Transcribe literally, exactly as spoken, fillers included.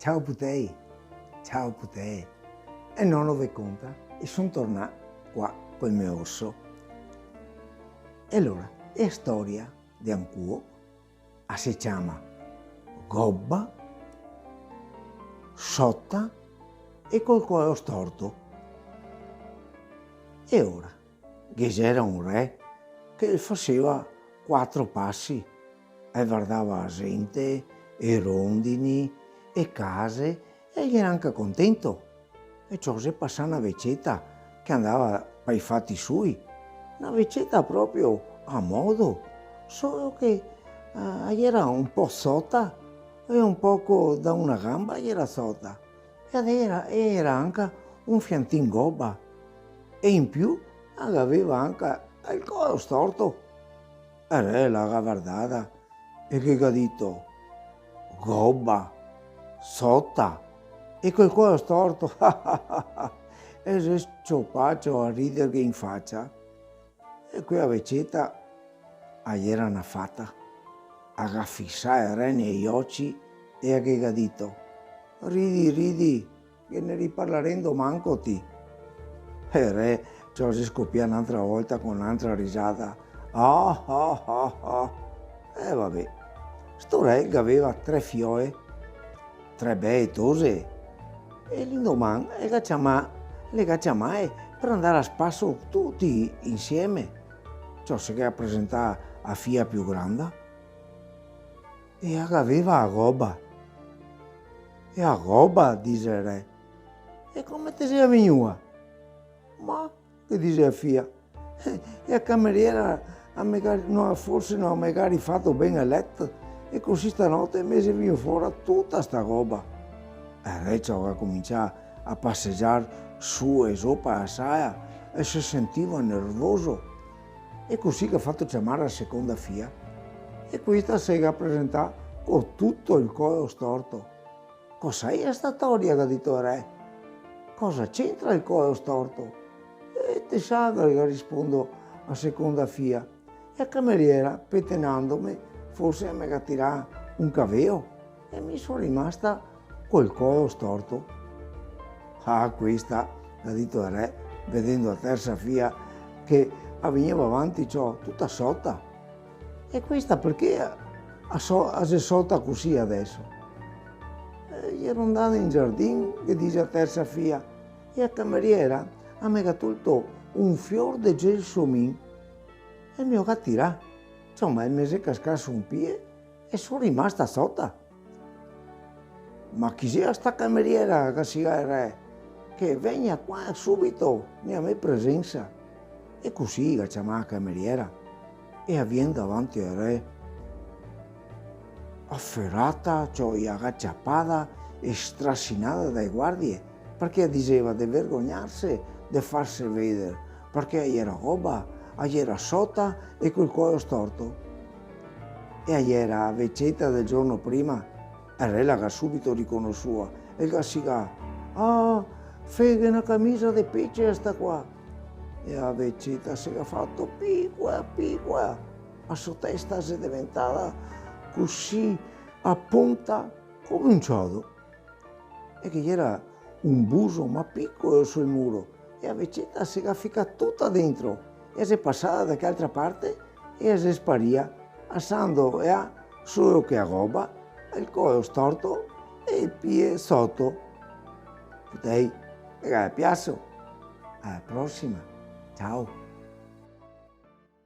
Ciao putei, ciao putee. E nono ve conta, e son tornà qua col me orso. E alora, e storia de ancuo a se ciama Goba, sota e col coeo storto. E ora, ghe gera un re che el faseva quatro pasi, e vardava a zente, e rondini, e case, e el gera anca contento. E ciò, xe pasà na veceta che andava pai fati sui, na veceta proprio a modo, solo che, eh, a gera un po' sota, e un poco da una gamba a gera sota, e a gera, e gera anca un fiantin goba, e in più a gaveva anca el coeo storto. E el re la ga vardada e ghe ga dito: "Goba, sota e col coeo storto!" E el xe s-ciopà a riderghe in facia. E quea veceta a gera na fata, a ga fisà el re nei oci e a ghe ga dito: "Ridi, ridi, che ne riparlaremo doman co ti." E el re, ciò, xe scopià n'antra volta co n'antra risada. Ah, ah, ah, ah. E vabè, sto re el gaveva tre fioe, tre bee tose, e l'indoman el ga ciamà, le ga ciamae par andar a spaso tuti insieme. Ciò, se ga presentà a fia più granda, e a gaveva a goba. "E a goba?" dixe el re. "E come te xea vegnua?" "Ma", ghe dixe a fia, "eh, e a cameriera a me ga-, no, forse no me ga rifato ben el leto, e cusì stanote me xe vegnù fora tuta sta goba." E el re, ciò, ga comincià a pasegiar su e zo pa la sala, e se sentiva nervoso. E cusì ga fato ciamar a seconda fia, e questa se ga presentà co tuto el coeo storto. "Cosa xe sta storia?" ga dito el re. "Cosa c'entra el coeo storto?" "E te sa", ga rispondo a seconda fia, "e a cameriera, petenandome, forse me ga tirà un caveo, e mi so rimasta col coeo storto." "Ah, questa", ga dito el re, vedendo a tersa fia che a vegneva avanti, ciò, tuta sota. "E questa parché a, a so-, a xe sota cusì adeso?" "Eh, iero andada in giardin", ghe dixe a tersa fia, "e a cameriera a me ga tolto un fior de gelsomin e me lo ga tirà. Insoma, el me xe cascà su un pie e so rimasta sota." "Ma chi xea sta cameriera?" ga sigà el re, "che vegna qua subito, nea me presensa." E cusì ga ciamà a cameriera, e a vien davanti al re. A ferata, ciò, i a ga ciapada e strasinada dai guardie, parché a dixeva de vergognarse de farse veder, parché a iera goba, a iera sota e col coeo storto. E a iera a veceta del giorno prima. El re la ga subito riconosua e el ga sigà: "Ah, feghe na camisa de pecia sta qua!" E a veceta se ga fato picola, picola, a so testa xe deventada cusì a ponta come un ciodo. E ghe iera un buso, ma picolo, sul muro, e a veceta se ga ficà tuta dentro, e a xe pasada da che altra parte, e a xe sparia, lasando là solo che a goba, el coeo storto e el pie soto. Putei, ve ga piaso? A la prosima. Ciao.